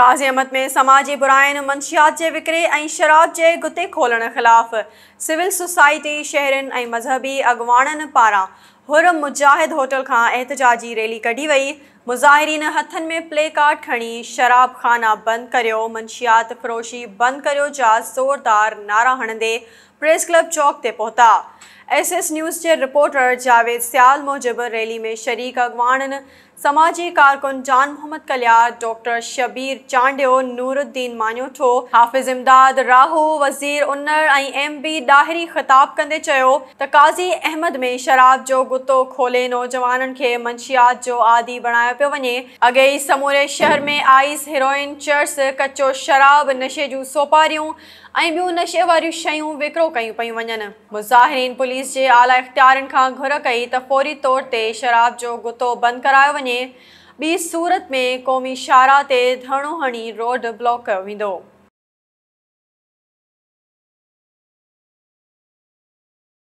قاضي احمد ۾ سماجي براين، منشيات جي وڪري ۽ شراب جي گتي کولڻ خلاف سول سوسائٽي، شهرين ۽ مذهبي اڳواڻن پاران حر مجاهد هوٽل کان احتجاجي ريلي ڪڍي وئي. مظاهرين هٿن ۾ پلي ڪارڊ کڻي شراب خانا بند ڪريو، منشيات فروشي بند ڪريو جا زوردار نعرا هڻندي پريس ڪلب چوڪ تي پهتا. ايس ايس نيوز جي رپورٽر جاويد سيال موجب ريلي ۾ شريڪ اڳواڻن سماجي ڪارڪن جان محمد ڪليار، ڊاڪٽر شبير چانڊيو، نورالدين ماڃوٺو، حافظ امداد راهو، وزير انڙ ۽ ايم بي ڏاهري خطاب ڪندي چيو ته قاضي احمد ۾ شراب جو گتو کولي نوجوانن کي منشيات جو عادي بڻايو پيو وڃي، اڳي ئي سموري شهر ۾ آئيس، هيروئن، چرس، ڪچو شراب، نشي جون سوپاريون ۽ ٻيون نشي واريون شيون وڪرو ڪيون پيون وڃن. مظاهرين پوليس جي اعليٰ اختيارين کان گهر ڪئي ته فوري طور تي شراب جو گتو بند ڪرايو وڃي، ٻي صورت ۾ قومي شاهراهه تي ڌرڻو هڻي روڊ بلاڪ ڪيو ويندو.